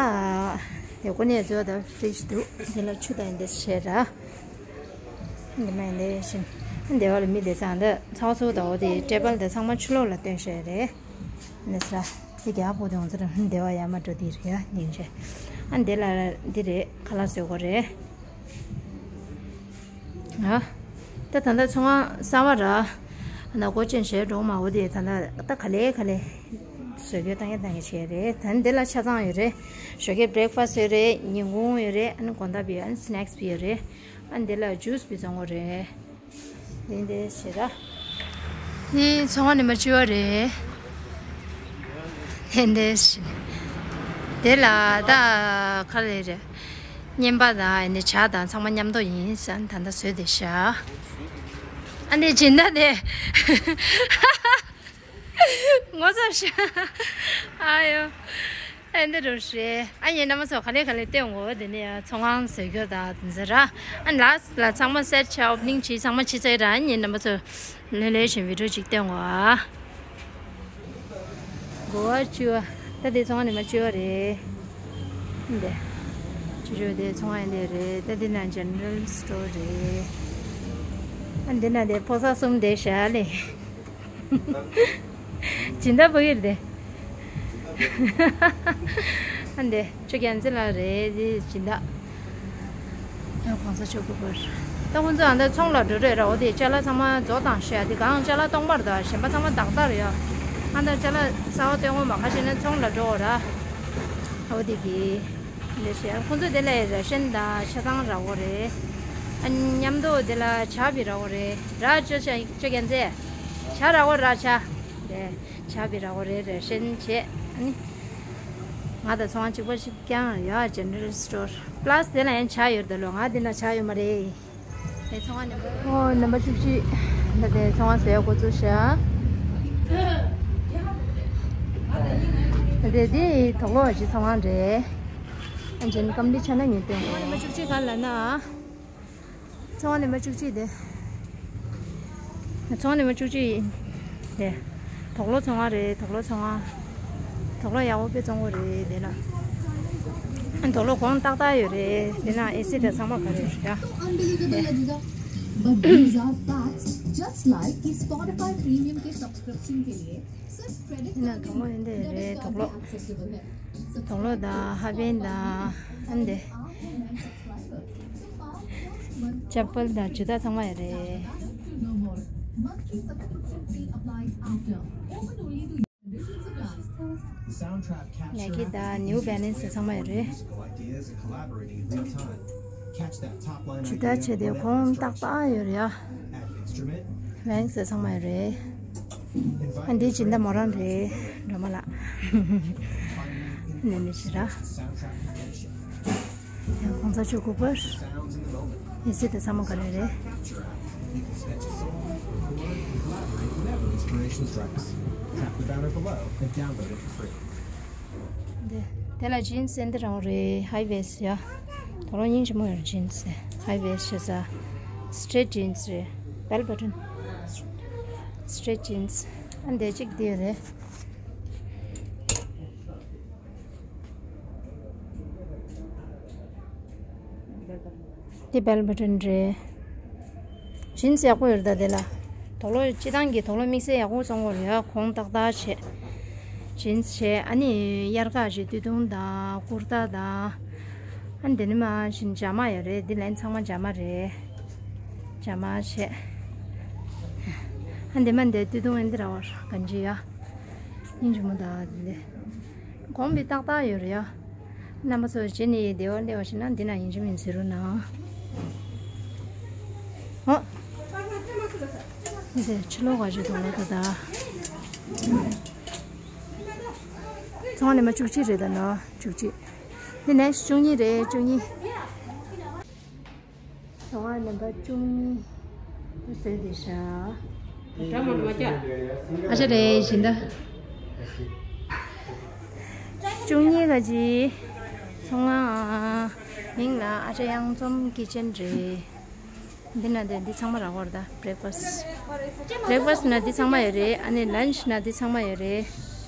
དེ་ཀོ་ནས་ཚོ་ད་ཕི་རིཇ་འདུག་འདི་ལ་ཆུ་དང་འདི་བྱས་ར། འདི་མ་འདི་བཞིན། འདི་བ་ལ་མི་དེ་ཚང་འདི་ཚང་ཚོ་ད་འོ་དེ་ཊེ་བལ་འདི་ཚང་མ་ཆུ་ལོག་ལ་སྟོན་བྱས་རེད། འདི་ས། འདི་རྒྱ་པོ་དེ་ང་ཚོ་རང་འདི་བ་ཡ་མ་འགྲོ་དེ་རེད་ཡ་ཉིན་བྱས། ཨ་འདི་ལ་འདི་རེད་ཁ་ལག་བཟོ་གོ་རེད། ཨ། ད་ད་ལྟ་ཚོང་ཁང་གསར་བ་ར། ན་སྒོ་ཅན་བྱས་འགྲོ་མ་འོ་དེ་ད་ལྟ་ད་ག་ལེ་ག་ལེ། བཟོ་རྒྱུ་བཏང་ཡ་བཏང་ཡ་བྱས་རེད། ད་འདི་ལ་ཆ་ཚང་ཡོད་རེད། ཞོགས་ཀས་བྷི་རེག་ཕ་སི་ཡོད་རེད། ཉིན་གུང་ཡོད་རེད། ཨ་ནི་དགོང་དག་བི་ཨ་ནི་སི་ནེག་སི་བི་ཡོད་རེད། ཨ་འདི་ལ་ཇུས་བི་བཙོང་གོ་རེད། འདི་འདི་ཞེ་ར། འདི་ཚོང་ཁང་ནས་མ་བཅུ་བ་རེད། འདི་འདི་ཞེ། དེ་ལ་ད་ཁ་ལེ་རེད། རྔན་པ་དང་འདི་ཇ་དང་ཚང་མ་མཉམ་དུ་ཡིན་ས་ད་ལྟ་བཟོས་བསྡད་ཤག་ཨ་འདི་སྦྱིན་བདག་དེ། ངོ་ཚ་ཤ། ཨ་ཡོ། ཨ་འདི་རུ་ཧྲེ། ཨ་ཡེ་རྣམ་པ་ཚོ་ག་ལེ་ག་ལེ་བལྟས་འོང་། འདི་ནས་ཚོང་ཁང་བཟོ་རྒྱུ་དང་འདི་ཚོ་ར། ཨ་ལ་ལ་ཚང་མ་སེ་ཊི་བྱས། ཨོ་པ་ནིང་བྱས། ཚང་མ་བྱས་ཚར་ར། ཨ་ཡེ་རྣམ་པ་ཚོ་ལེ་ལེ་བཞིན་བི་ཌི་ཡོ་ཅིག་བལྟས་འོང་། སྒོ་བ་བཅུ་པ། ད་དེ་ཚོང་ཁང་ནས་མ་བཅུ་པ་རེད། འདི་བཅུ་བཅུ་དེ་ཚོང་ཁང་འདི་རེད། ད་འདི་ན་ཇེ་ནེ་རལ་སི་ཊོར་རེད། ཨ་འདི་ན་དེ་ཕོ་གསར་གསུམ་དེ་བཞག་ལེ། སྦྱིན་བདག་ཕ་གིར་དེ། ཨ་འདི་ཆོས་རྒྱལ་མཚན་ལགས་རེད། དེ་སྦྱིན་བདག་ཡང་གོང་ས་མཆོག་གི་བར། ད་ཁོང་ཚོ་ཨ་ད་ཚོང་ལ་འགྲོ་རེད་ར། འོ་དེ་ཅ་ལག་ཚང་མ་རྫོགས་བཏང་ཤག་དེ་གང་ཅ་ལག་སྟོང་པར་དང་གཞན་པ་ཚང་མ་རྡག་རྡག་རེད་ཡ། ཨ་ད་ཅ་ལག་གསར་པ་སྟོན་དགོས་མ་ཁ་ཤས་ནས་ཚོང་ལ་འགྲོ་འོ་ར། འོ་དེ་གི་ལས་བྱེད་ཁོང་ཚོ་དེ་ལ་ར་ཤན་དང་ཆ་ཚང་རག་གོ་རེད། ཨ་མཉམ་དུ་དེ་ལ་ཇ་བི་རག་གོ་རེད་ར། ཅོ་ཅོ་ཅོ་རྒྱལ་མཚན། ཇ་རག་གོ་ར་ཇ། དེ་ཇ་བི་རག་གོ་རེད། ར་ཤན་བྱས། ཨ་ནི་ང་དང་ཚོང་ཁང་གཅིག་པ་ཞིག་ཀྱང་ཡོད། ཇེ་ནེ་རལ་སི་ཊོར་པ་ལ་སི་དེ་ལ་ཡང་ཇ་ཡོད་ད་ལོ། ང་འདི་ན་ཇ་ཡོད་མ་རེད། དེ་ཚོང་ཁང་ནམ་པར། ཨོ་ནམ་པར་བཅུ་གཅིག་ད་དེ་ཚོང་ཁང་ཟེར་ཡག་འགོ་བཙུགས་ཤག་ད་དེ་དེ་དོག་ལོ་བ་ཞིག་ཚོང་ཁང་རེད། ཨ་ཇན་ཀམ་ལི་ཆ་ན་ཉིན་སྟོན། ཚོང་ཁང་ནམ་པར་བཅུ་གཅིག་ག་ལ་ན། ཚོང་ཁང་ནམ་པར་བཅུ་གཅིག་དེ། ཚོང་ཁང་ནམ་པར་བཅུ་གཅིག་ཡིན། དེ། དོག་ལོ་ཚོང་ཁང་རེད། དོག་ལོ་ཚོང་ཁང་། དོག་ལོ་ཡག་པོ་དཔེ་བཙོང་གི་རེད་དེ་ན། དོག་ལོ་གོང་ཏག་ཏག་ཡོད་རེད། དེ་ན་ཨེ་སི་དང་ཚང་མ་ག་རེ་རེད་ཡ། But these are facts, just like कि Spotify Premium के subscription के लिए सिर्फ credit card नहीं, debit card भी acceptable है। དོག་ལོ་དང་ཧ་པན་དང་ཨ་འདི། ཅ་པལ་དང་ཇུ་ཏ་ཚང་མ་ཡོད་རེད། ནའི་ཀི་དང་ནིའུ་བེ་ལན་སི་ཚང་མ་ཡོད་རེད། ཇུ་ཏ་བྱས་ཏེ་གོང་ཏག་ཏག་ཡོད་རེད་ཡ། ཝེང་སི་ཚང་མ་ཡོད་རེད། ཨ་འདི་སྦྱིན་བདག་མོ་རང་རེད། སྒྲོལ་མ་ལགས། ནས་ནས་ཞེ་དྲག་ཡང་གོང་ས་མཆོག་སྐུ་པར། ཨེ་སི་དེ་ཚང་མ་ག་རེ་རེད། འདི་དེ་ལ་ཇིན་སི་འདི་རང་རེད། ཧའི་ཝེ་སི་ཡ། དོ་རོ་སྙིང་རྗེ་མོ་ཡོད་རེད། ཇིན་སི་ཧའི་ཝེ་སི་ཞེ་ས། སི་ཊེ་ཊི་ཇིན་སི་རེད། བེལ་བོ་ཊམ། སི་ཊེ་ཊི་ཇིན་སི། ཨ་འདི་གཅིག་འདི་ཡོད་རེད། འདི་བེལ་བོ་ཊམ་རེད། ཇིན་སི་ཡག་པོ་ཡོད་རེད་ད་དེ་ལ། དོག་ལོ་སྤྱི་བཏང་གི་དོག་ལོ་དམིགས་བསལ་ཡག་པོ་བཙོང་གི་ཡོད་རེད་ཡ། གོང་ཏག་ཏག་བྱས། ཇིན་སི་བྱས། ཨ་ནི་དབྱར་ཁ་བྱས་སྟོད་ཐུང་དང་ཀུར་ཏ་དང་། ཨ་འདི་ནི་མ་བཞིན་ཇ་མ་ཡོད་རེད། འདི་ལན་ཚང་མ་ཇ་མ་རེད། ཇ་མ་བྱས། ཨ་འདི་མ་འདི་སྟོད་ཐུང་ཨ་འདི་ར་བར་གན་ཇི་ཡ། སྙིང་རྗེ་མོ་ད་འདི་འདི། གོང་འདི་ཏག་ཏག་ཡོད་རེད་ཡ། རྣམ་པ་ཚོ་བྱས་ནས་བདེ་བ་སླེབས་པ་ཞིག་ན་འདི་ན་ཡིན་གཅིག་མིན་གཅིག་ཟེར་རོགས་གནང་། ཨོ། འདི་ཕྱི་ལོགས་ག་ཞིག་དང་ལོ་ད་ད། ཚོང་ཁང་ནི་མ་བཅུ་གཅིག་རེད་ད་ནོ། བཅུ་གཅིག་འདི་ནས་བཅུ་གཉིས་རེད། བཅུ་གཉིས། ཚོང་ཁང་ནམ་པར་བཅུ་གཉིས་བཟོས་བསྡད་ཤག་ཨ་ཅག་རེད་བཞིན་ད། བཅུ་གཉིས་ག་ཅི། ཚོང་ཁང་མིང་ལ་ཨ་ཅག་གཡང་འཛོམས་ཀི་ཅན་རེད། འདི་ན་དེ་འདི་ཚང་མ་རག་གི་རེད་ད། བྷི་རེག་ཕ་སི། བྷི་རེག་ཕ་སི་ན་འདི་ཚང་མ་ཡོད་རེད། ཨ་ནི་ལན་ཆི་ན་འདི་ཚང་མ་ཡོད་རེད།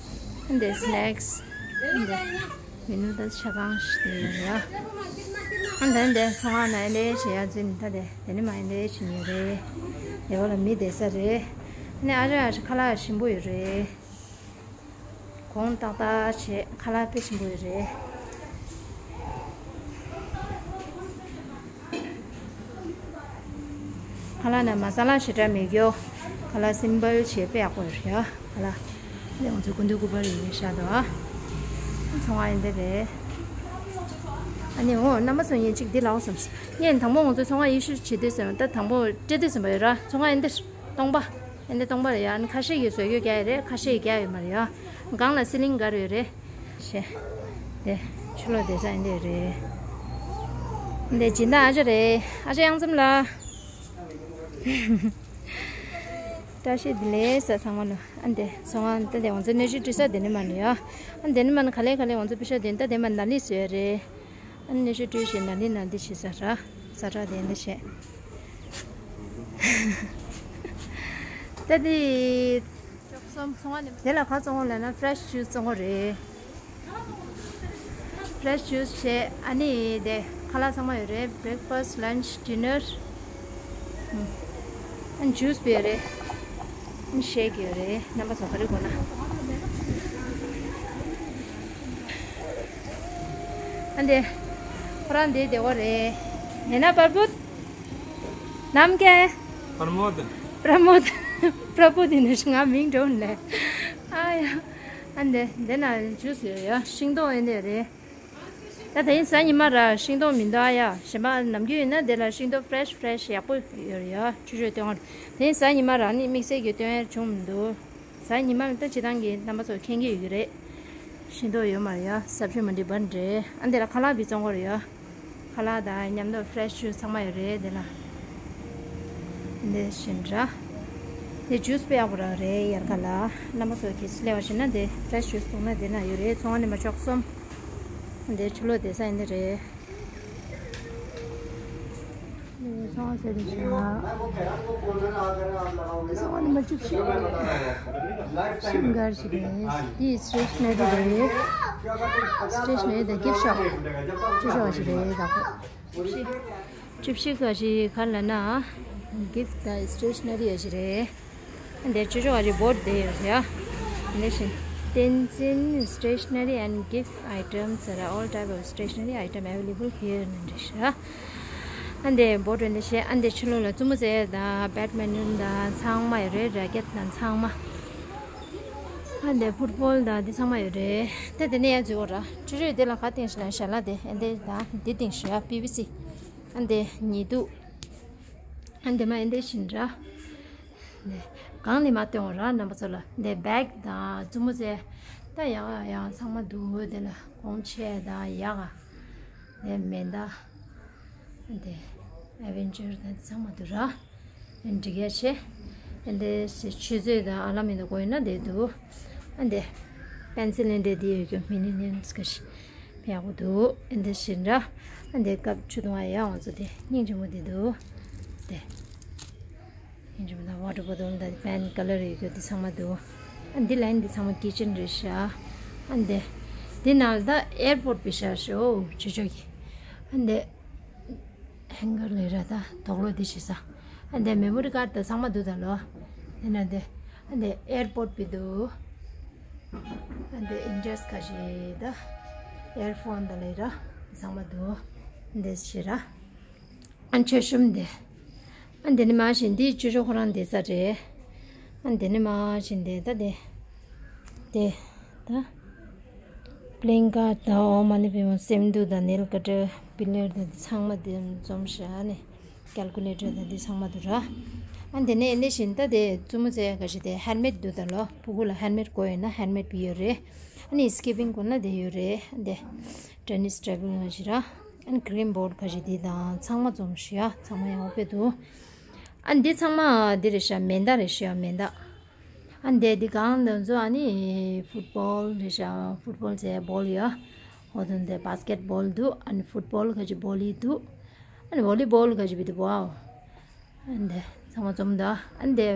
ཨ་འདི་སི་ནེག་སི། འདི། མི་ནུ་ད་ཆ་ཚང་ཞིག་དེ་ཡོད་རེད། ཨ་འདི་འདི་ཚོང་ཁང་ན་ཨེ་འདྲ་བྱེད་ཡ་འཛིན་ད་དེ་དེ་ནི་མ་ཨེ་འདྲ་བྱེད་ཡོད་རེད། དེ་བ་ལ་མི་བསྡད་ས་རེད། ཨ་ནི་ཨ་རེ་ཨ་ཅག་ཁ་ལག་ཞིམ་པོ་ཡོད་རེད། གོང་ཏག་ཏག་བྱས། ཁ་ལག་དཔེ་ཞིམ་པོ་ཡོད་རེད། ཁ་ལག་ན་མ་ས་ལ་ཞེ་དྲག་མེད་རྒྱུ། ཁ་ལག་སིམ་པལ་བྱས་དཔེ་ཡག་པོ་ཡོད་རེད་ཡ། ཁ་ལག་ལས་ང་ཚོའི་ཀུན་འདུས་སྐུ་པར་ཡིན་ཤག་ཏུ་ཨ། ཚོང་ཁང་ཡིན་དེ་རེད། ཨ་ནི་འོ་རྣམ་པ་ཚོ་ངས་གཅིག་འདི་ལའོ་བསམ། ངས་དང་པོ་ང་ཚོའི་ཚོང་ཁང་ཡེ་ཤུ་བྱེད་དུས་ཟེར་བ་ད་དང་པོ་སྤྲད་དུས་ཟེར་བ་ཡོད་ར། ཚོང་ཁང་ཡིན་དེ་སྟོང་པ། ཨེ་འདི་སྟོང་པ་རེད་ཡ། ཨ་ནི་ཁ་ཤས་ཀྱིས་བཟོ་རྒྱུ་རྒྱག་ཡོད་རེད། ཁ་ཤས་ཀྱིས་རྒྱག་ཡོད་མ་རེད་ཡ། སྒང་ལ་སི་ལིང་ག་རེ་ཡོད་རེད། ཤེ། དེ། ཕྱི་ལོགས་བསྡད་ས་ཨེ་འདི་ཡོད་རེད། འདི་སྦྱིན་བདག་ཨ་ཅག་རེད། ཨ་ཅག་གཡང་འཛོམས་ལགས། བཀྲ་ཤིས་བདེ་ལེགས་ས་ཚང་མ་ལ། ཨ་འདི་ཚོང་ཨ་ད་དེ་ང་ཚོ་གནས་ཤུལ་སྤྲོད་ས་དེ་ནི་མ་ནི་ཡ། ཨ་འདི་ནི་མ་ནི་ག་ལེ་ག་ལེ་ང་ཚོ་པི་ཤ་དེ་ད་དེ་མ་ནི་ལི་བཟོས་རེད། ཨ་གནས་ཤུལ་སྤྲོད་ཞེས་ནི་ལི་ན་འདི་བྱེད་ས་ར་ས་ར་དེ་འདི་བྱེད། ད་དེ་དེ་ལ་ག་བཙོང་བ་ལས་ན་ཕི་རེ་ཤི་ཇུས་བཙོང་བ་རེད། ཕི་རེ་ཤི་ཇུས་བྱས། ཨ་ནི་དེ་ཁ་ལག་ཚང་མ་ཡོད་རེད། བྷི་རེག་ཕ་སི། ལན་ཆི། ཌི་ནར། ཨ་ནི་ཇུས་པུ་ཡོད་རེད། ཨ་ནི་ཤེག་ཡོད་རེད། རྣམ་པ་ཚོ་ག་རེ་དགོས་ན། ཨ་འདི་ཁོ་རང་འདི་བདེ་བོ་རེད། ཡིན་ན་པར་བུད། ནམ་མཁའི་པྲ་མོད། པྲ་མོད། པྲ་མོད་ཡིན་ནི་ང་མིང་འགྲོ་ནས། ཨ་ཡ། ཨ་འདི་འདི་ན་ཇུས་ཡོད་ཡ། ཤིང་ཏོག་ཡིན་ནི་རེད། ད་དེ་ཡིན་གཟའ་ཉི་མ་ར་ཤིང་ཏོག་མི་འདུག་ཨ་ཡ། གཞན་པ་ནམ་རྒྱུན་ཡིན་ན་དེ་ལ་ཤིང་ཏོག་ཕི་རེ་ཤི་ཕི་རེ་ཤི་ཡག་པོ་ཡོད་རེད་ཡ། ཆུ་ཆུ་སྟོན་བ་རེད། དེ་ཡིན་གཟའ་ཉི་མ་ར་ནི་དམིགས་བསལ་གྱི་སྟོན་ཡ་བྱུང་མི་འདུག་གཟའ་ཉི་མ་ལ་ད་སྤྱི་བཏང་གི་རྣམ་པ་ཚོ་མཁྱེན་གྱི་ཡོད་ཀྱི་རེད། ཤིང་ཏོག་ཡོད་མ་རེད་ཡ། ས་ཕྱོད་མ་འགྲིག་པ་འདྲེ། ཨ་འདི་ལ་ཁ་ལག་བི་བཙོང་གི་རེད་ཡ། ཁ་ལག་དང་མཉམ་དུ་ཕི་རེ་ཤི་ཇུས་ཚང་མ་ཡོད་རེད་དེ་ལ། འདི་བཞིན་ར། དེ་ཇུས་དཔེ་ཡག་པོ་རག་རེད་དབྱར་ཁ་ལ། རྣམ་པ་ཚོ་གིས་སླེབས་པ་ཞིག་ན་དེ་ཕི་རེ་ཤི་ཇུས་བཏུང་ན་དེ་ན་ཡོད་རེད། ཚོང་ཁང་ནས་མ་ཆོག་གསུམ། འདི་ཆུ་ལོག་བསྡད་ས་ཡིན་ནི་རེད། འདི་ཚོང་ཁང་ཟེར་དེ་ཞིག་ལ། ཚོང་ཁང་ནས་མ་བཅུག་ཤིག་ཤིང་མཁར་ཞིག་རེད། འདི་སི་ཊེ་ཤ་ནེ་རི་རེད། སི་ཊེ་ཤ་ནེ་རི་དང་གིཕ་ཤོབ། ཅོ་ཅོ་བ་ཞིག་རེད་ད་ཁོ། ཅིབ་ཤི་ཁ་ཞིག་ག་ལ་ན། གིཕ་དང་སི་ཊེ་ཤ་ནེ་རི་ཡ་ཞིག་རེད། འདི་ཅོ་ཅོ་བ་ཞིག་བོར་དེ་ཡོད་ཡ། འདི་བཞིན། Tenzin stationery and gift items are all type of stationery item available here ནི་འདྲི་ཤ། ཨ་འདི་བོར་འདི་ཤེ། ཨ་འདི་ཕྱི་ལོགས་ལ་རྩུབ་མོ་རྩེ་དང་བེད་མིན་ཊོན་དང་ཚང་མ་ཡོད་རེད། ར་ཀེ་ཊི་དང་ཚང་མ། ཨ་འདི་ཕུཊ་བོལ་དང་འདི་ཚང་མ་ཡོད་རེད། ད་དེ་ནས་ཡང་འཛུལ་བ་ར། ཅོ་ཅོ་འདི་ལ་ག་སྟེང་ཞིག་ལ་ཞལ་ལག་དེ་ཨ་འདི་དང་འདི་སྟེང་ཞིག་ཡ། པི་ཝི་སི། ཨ་འདི་ཉི་གདུགས། ཨ་འདི་མ་ཨ་འདི་བཞིན་ར། འདི་གང་ནས་མ་སྟོན་བ་ར་རྣམ་པ་ཚོ་ལ། འདི་བེག་དང་རྩུབ་མོ་རྩེ། ད་ཡང་ཡང་ཚང་མ་འདུག་དེ་ལ་གོང་ཆེ་དང་ཡག་ག་འདི་མེ་མདའ། འདི་ཨེ་ཝེན་ཅར་དང་ཚང་མ་འདུག་ར། འདི་འགྲིག་ཡ་ཆེ། འདི་ཆུ་ཚོད་དང་ཨ་ལ་མི་འདུག་དགོས་ན་འདི་འདུག་ཨ་འདི་པེན་སིལ་འདི་འདི་ཡོད་རྒྱུ་མི་ནི་ནན་སི་ཀ་ཤི། ཡག་པོ་འདུག་ཨ་འདི་བཞིན་ར། ཨ་འདི་ཀབ་ཆུ་བཏུང་བ་ཡག་ང་ཚོ་དེ་སྙིང་རྗེ་མོ་འདི་འདུག་དེ་སྙིང་རྗེ་མོ་དང་ཝ་ཊར་བོ་ཊལ་དང་པེན་ཀ་ལར་ཡོད་རྒྱུ་འདི་ཚང་མ་འདུག་ཨ་འདི་ལ་ཡིན་འདི་ཚང་མ་ཀི་ཅན་རེད་ཤག་ཨ་འདི་འདི་ནང་ལ་ད་ཨེར་པོརཊ་པི་ཤར་ཤོ་ཆུ་ཆོ་གི་ཨ་འདི། ཧེང་གར་ལས་ར་ད་དོག་ལོ་འདི་ཞིག་ས། ཨ་འདི་མེ་མོ་རི་ཀར་ད་ཚང་མ་འདུག་ད་ལོ། དེ་ན་འདི་ཨ་འདི་ཨེར་པོརཊ་པི་འདུག་ཨ་འདི་ཨིན་ཇེས་ཁ་ཞིག་ད་ཨེར་ཕོན་ད་ལས་ར་ཚང་མ་འདུག་འདི་ཞིག་ར། ཨ་མཆོད་གཤོམ་འདི། ཨ་འདི་ནི་མ་བཞིན་འདི་ཅོ་ཅོ་ཁོ་རང་འདི་ས་རེད། ཨ་འདི་ནི་མ་བཞིན་འདི་ད་འདི། འདི་ད། པི་ལིང་ཀ་ད་འོ་མ་ནི་པི་མོ་སེམས་སྡུག་དང་ནེལ་ཀ་ཊར་པི་ལེར་དང་འདི་ཚང་མ་འདི་འཛོམས་ཤག་ནི། ཀལ་ཀུ་ལེ་ཊར་དང་འདི་ཚང་མ་འདུག་ར། ཨ་འདི་ནས་འདི་བཞིན་ད་འདི་རྩུབ་མོ་རྩེ་ཡ་ག་ཞིག་དེ་ཧེལ་མེཊ་འདུག་ད་ལོ། ཕྲུ་གུ་ལ་ཧེལ་མེཊ་དགོས་ཡོད་ན་ཧེལ་མེཊ་པི་ཡོད་རེད། ཨ་ནི་སི་ཀི་པིང་དགོས་ན་དེ་ཡོད་རེད། ཨ་འདི་ཊེ་ནི་སི་ཊེ་བལ་ག་ཞིག་ར། ཨ་ནི་ཀི་རེམ་བོར་ཌ་ག་ཞིག་དེ་དང་ཚང་མ་འཛོམས་ཤག་ཡ། ཚང་མ་ཡག་པོ་དཔེ་འདུག་ཨ་འདི་ཚང་མ་འདི་རེད་ཤག་མེ་མདའ་རེད་ཤག་ཡ། མེ་མདའ། ཨ་འདི་འདི་གང་འདི་ཚོ་ཨ་ནི་ཕུཊ་བོལ་རེད་ཤག་ཕུཊ་བོལ་ཟེར་བོལ་ཡ། ཨོ་དོན་དེ་བྷ་སི་ཀེཊ་བོལ་འདུག་ཨ་ནི་ཕུཊ་བོལ་ག་ཅིག་བོ་ལི་འདུག་ཨ་ནི་བོ་ལི་བོལ་ག་ཅིག་བི་འདུག་ཝའོ། ཨ་འདི་ཚང་མ་འཛོམས་འདུག་ཨ་འདི་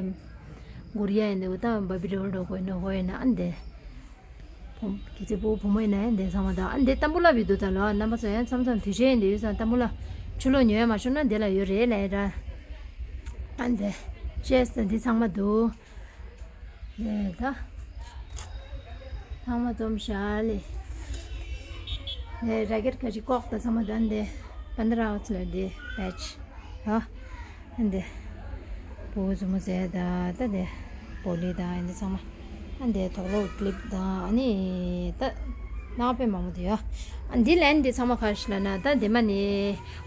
གུར་ཡ་ཡིན་འདུག་ད་བ་བི་རོལ་འགྲོ་དགོས་ནོ་ཧོ་ཡིན་ན་ཨ་འདི། བུ་གི་ཚེ་བུ་བུ་མོ་ཡིན་ན་ཨ་འདི་ཚང་མ་འདུག་ཨ་འདི་ཏམ་བུ་ལ་བི་འདུག་ད་ལོ། རྣམ་པ་ཚོ་ཡང་མཚམས་མཚམས་དུས་ཆེན་འདི་ཡོད་ཙང་ཏམ་བུ་ལ་ཆུ་ལོག་ཉོ་ཡ་མ་བྱུང་ན་འདི་ལ་ཡོད་རེད་ལབ་ཡ་ར། ཨ་འདི་ཅེས་དང་འདི་ཚང་མ་འདུག་ལས་ད། ཚང་མ་འཛོམས་ཤག་ལས། ལས་ར་ཀེཊ་ཁ་ཅིག་ཀོག་ད་ཚང་མ་ད་འདི་པན་དྲ་ཨོ་གྷ་སི་ལ་འདི་བེ་ཆི། ཨ་འདི། བུ་བུ་ཟུ་མོ་ཟེར་ད་ད་འདི། བོ་ལི་ད་འདི་ཚང་མ། ཨ་འདི་དོག་ལོག་ཀི་ལིབ་ད་ཨ་ནི་ད། ནག་པའི་མང་པོ་འདུག་ཡ། ཨ་འདི་ལན་འདི་ཚང་མ་ཁ་ཤི་ལ་ན་ད་འདི་མ་ནི།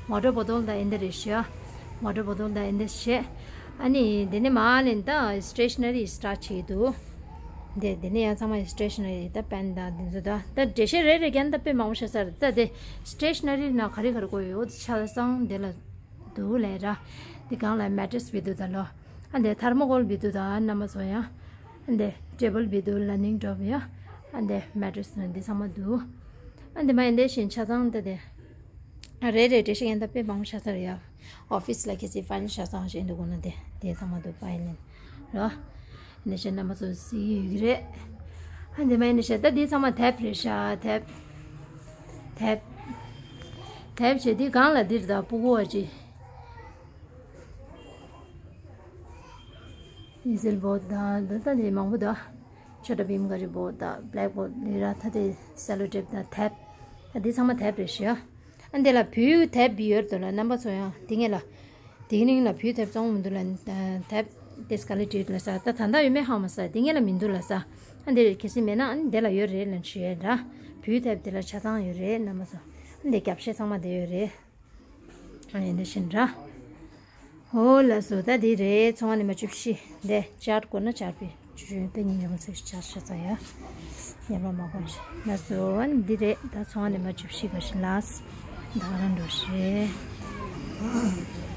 ཝ་ཊར་བོ་ཊལ་ད་འདི་རེད་ཤག་ཝ་ཊར་བོ་ཊལ་དང་འདི་བྱས། ཨ་ནི་འདི་ནས་མར་ལེན་ད་སི་ཊེ་ཤ་ན་རི་སི་ཊར་ཊི་བྱེད་འདུག་འདི་འདི་ནས་ཡང་ཚང་མ་སི་ཊེ་ཤ་ན་རི་ད་པེན་དང་འདི་ཚོ་ད་ད་འགྲེལ་བཤད་རེ་རེ་རྒྱན་ད་དཔེ་མང་པོ་བཤད་ས་རེད། ད་དེ་སི་ཊེ་ཤ་ན་རི་ན་ག་རེ་ག་རེ་དགོས་ཡོད་ཆ་ཚང་འདི་ལ་འདུག་ལས་ར། འདི་གང་ལ་མེ་ཊི་རེ་སི་བི་འདུག་ད་ལོ། ཨ་འདི་ཐར་མོ་ཀོལ་བི་འདུག་ད་རྣམ་པ་ཚོ་ཡ། ཨ་འདི་ཊེ་བལ་བི་འདུག་ལ་ནིང་ཌོབ་ཡ། ཨ་འདི་མེ་ཊྲེས་ནི་འདི་ཚང་མ་འདུག་ཨ་འདི་མ་ཡིན་འདི་བཞིན་ཆ་ཚང་ད་དེ། ཨ་རེད་རེད་འགྲེལ་བཤད་ཡན་ད་དཔེ་མང་པོ་ཆགས་ཚར་ཡ། ཨོ་ཕི་སི་ལ་ཁྱེད་ཚོས་ཕའི་ལ་ཆ་ཚང་བཞིན་འདུག་གོ་ན་དེ་དེ་ཚང་མ་འདུག་ཕའི་ལ་ར། འདི་བཞིན་རྣམ་པ་ཚོ་གཟིགས་ཡོད་ཀྱི་རེད། ཨ་འདི་མ་ཡིན་འདི་བཞིན་ད་འདི་ཚང་མ་དེབ་རེད་ཤག་དེབ། དེབ། དེབ་བྱས་འདི་སྒང་ལ་འདིར་ད་ཕྲུ་གུ་བ་ཅི། ཡི་སིལ་བོཌ་དང་འདི་ལྟ་འདི་མང་པོ་འདུག་ཆོ་ཊ་བྷིམ་ག་རི་བོཌ་དང་བྷེ་ལེག་བོཌ་འདི་ར་ད་དེ་སེ་ལོ་ཊེབ་དང་དེབ། ཨ་འདི་ཚང་མ་དེབ་རེད་ཤག་ཨ་འདི་ལ་བོད་དེབ་ཡོད་འདུག་ལ་རྣམ་པ་ཚོ་ཡང་འདི་ངེད་ལ། དེའི་རིང་ལ་བོད་དེབ་བཙོང་མི་འདུག་ལ་དེབ་དེ་སྐ་ལི་ཊི་ལ་ས་ད་ད་ལྟ་ཡོད་མེད་ཧ་མ་ས་འདི་ངེད་ལ་མི་འདུག་ལ་ས། ཨ་འདི་རེད་གལ་སྲིད་མེད་ན་ཨ་འདི་ལ་ཡོད་རེད་ལ་ཞུ་ཡས་འདྲ། བོད་དེབ་འདི་ལ་ཆ་ཚང་ཡོད་རེད་རྣམ་པ་ཚོ། ཨ་འདི་རྒྱབ་ཤས་ཚང་མ་འདི་ཡོད་རེད། ཨ་ཡིན་འདི་བཞིན་འདྲ། ཧོ་ལ་སོ་ད་འདི་རེད་ཚོང་བ་ནི་མ་བཅུ་བཞི་འདི་ཅར་དགོས་ན་ཅར་པི་ཅུ་ཅུ་པེ་ཉིན་རིང་ཚེ་ཅར་ཤ་ཚ་ཡ། ཉམས་པ་མ་གོན་ཤི་ལ་སོ་ཨ་འདི་རེད་ད་ཚོང་བ་ནི་མ་བཅུ་བཞི་ག་ཤི་ལ་སི་ད་ག་རང་འགྲོ་ཤི།